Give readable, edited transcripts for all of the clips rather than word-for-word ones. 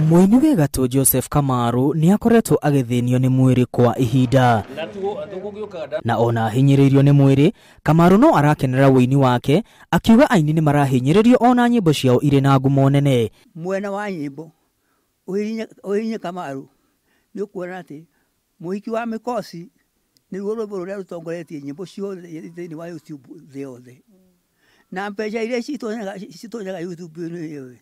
Mũini wĩ gatũ Joseph Kamaru nĩ akoretwo agĩthĩnio nĩ mwĩrĩ kwa ihinda, na ona ahinyĩrĩirio nĩ mwĩrĩ, Kamaru no arakenera ũini wake, akiuga aini nĩ marahinyĩrĩrio ona nyĩmbo ciao irĩ na ngumo nene. Mwena wa nyĩmbo ũhihinye Kamaru nĩ ũkuona atĩ mũhiki wa mĩkosi nĩruo rwĩmbo rũrĩa rũtongoretie nyĩmbo ciothe thĩinĩ wa YouTube thĩ yothe, na mbeca iria citonyaga YouTube-inĩ ĩyo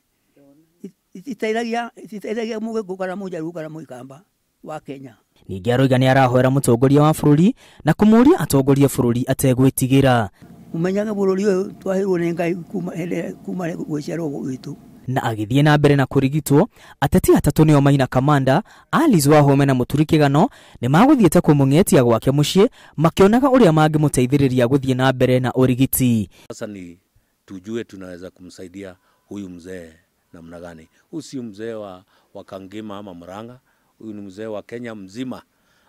iteithagia Mũgĩkũyũ kana Mũjaruo kana Mũikamba wa Kenya. Ningĩ aroiga nĩ arahoera mũtongoria wa bũrũri na kũmũũria atongorie bũrũri ategwĩtigĩra. Ũmenyage bũrũri ũyũ twaheirwo nĩ Ngai kuma gũciarwo gwitũ. Na agĩthiĩ na mbere na kũrigitwo, ateti atatũ nĩo Maina Kamanda, Alice Wahome na Mũturi Kĩgano nĩ magũthiĩte kũmũng'etia gwake mũciĩ makĩonaga ũrĩa mangĩmũteithĩrĩria gũthiĩ na mbere na ũrigiti. Sasa ni tujue tunaweza kumsaidia huyu mzee namna gani. Huyu si mzee wa Kangema ama Murang'a, huyu ni mzee wa Kenya mzima.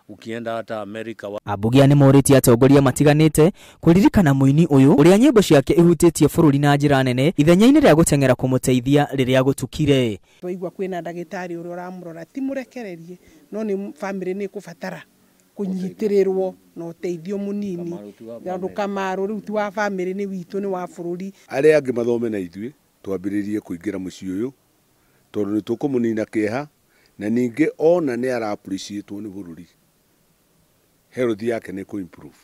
Ukienda hata Amerika Ambunge nĩ morĩtie atongoria matiganĩte kũririkana mũini ũyũ ũrĩa nyĩmbo ciake ihutĩtie bũrũri na njĩra nene ithenya-inĩ rĩa gũteng'era kũmũteithia rĩrĩa gũtukire. Twaigua kwĩna ndagĩtarĩ ũrĩa ũramũrora ti mũrekererie, no nĩ famĩlĩ nĩ ĩkũbatara kũnyitĩrĩrwo na ũteithio mũnini, tondũ Kamaru rĩu ti wa famĩlĩ, nĩ witũ, nĩ wa bũrũri. Arĩa angĩ mathome na ithuĩ twambĩrĩrie kũingĩra mũciĩ ũyũ tondũ nĩ tũkũmũnina kĩeha, na ningĩ ona nĩ ara appreciate nĩ bũrũri, health yake nĩ kũ improve.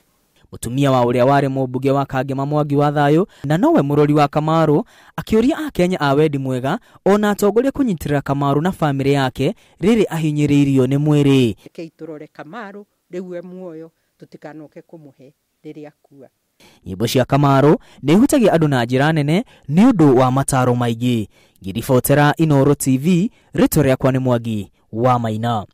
Mũtumia wa ũrĩa warĩ mũmbunge wa Kangema Mwangi wa Thayũ na nowe mũrori wa Kamaru akĩũria Akenya a wendi mwega ona atongoria kũnyitĩrĩra Kamaru na famĩlĩ yake rĩrĩ ahinyĩrĩirio nĩ mwĩrĩ. Rekei tũrore Kamaru rĩu e muoyo, tũtikanoke kũmũhe rĩrĩa akua. Nyĩmbo cia Kamaru nĩ ihutagia andũ na njĩra nene nĩ ũndũ wa mataro maingĩ. Ngĩribotera Inooro TV, rĩtwa rĩakwa nĩ Mwangi wa Maina.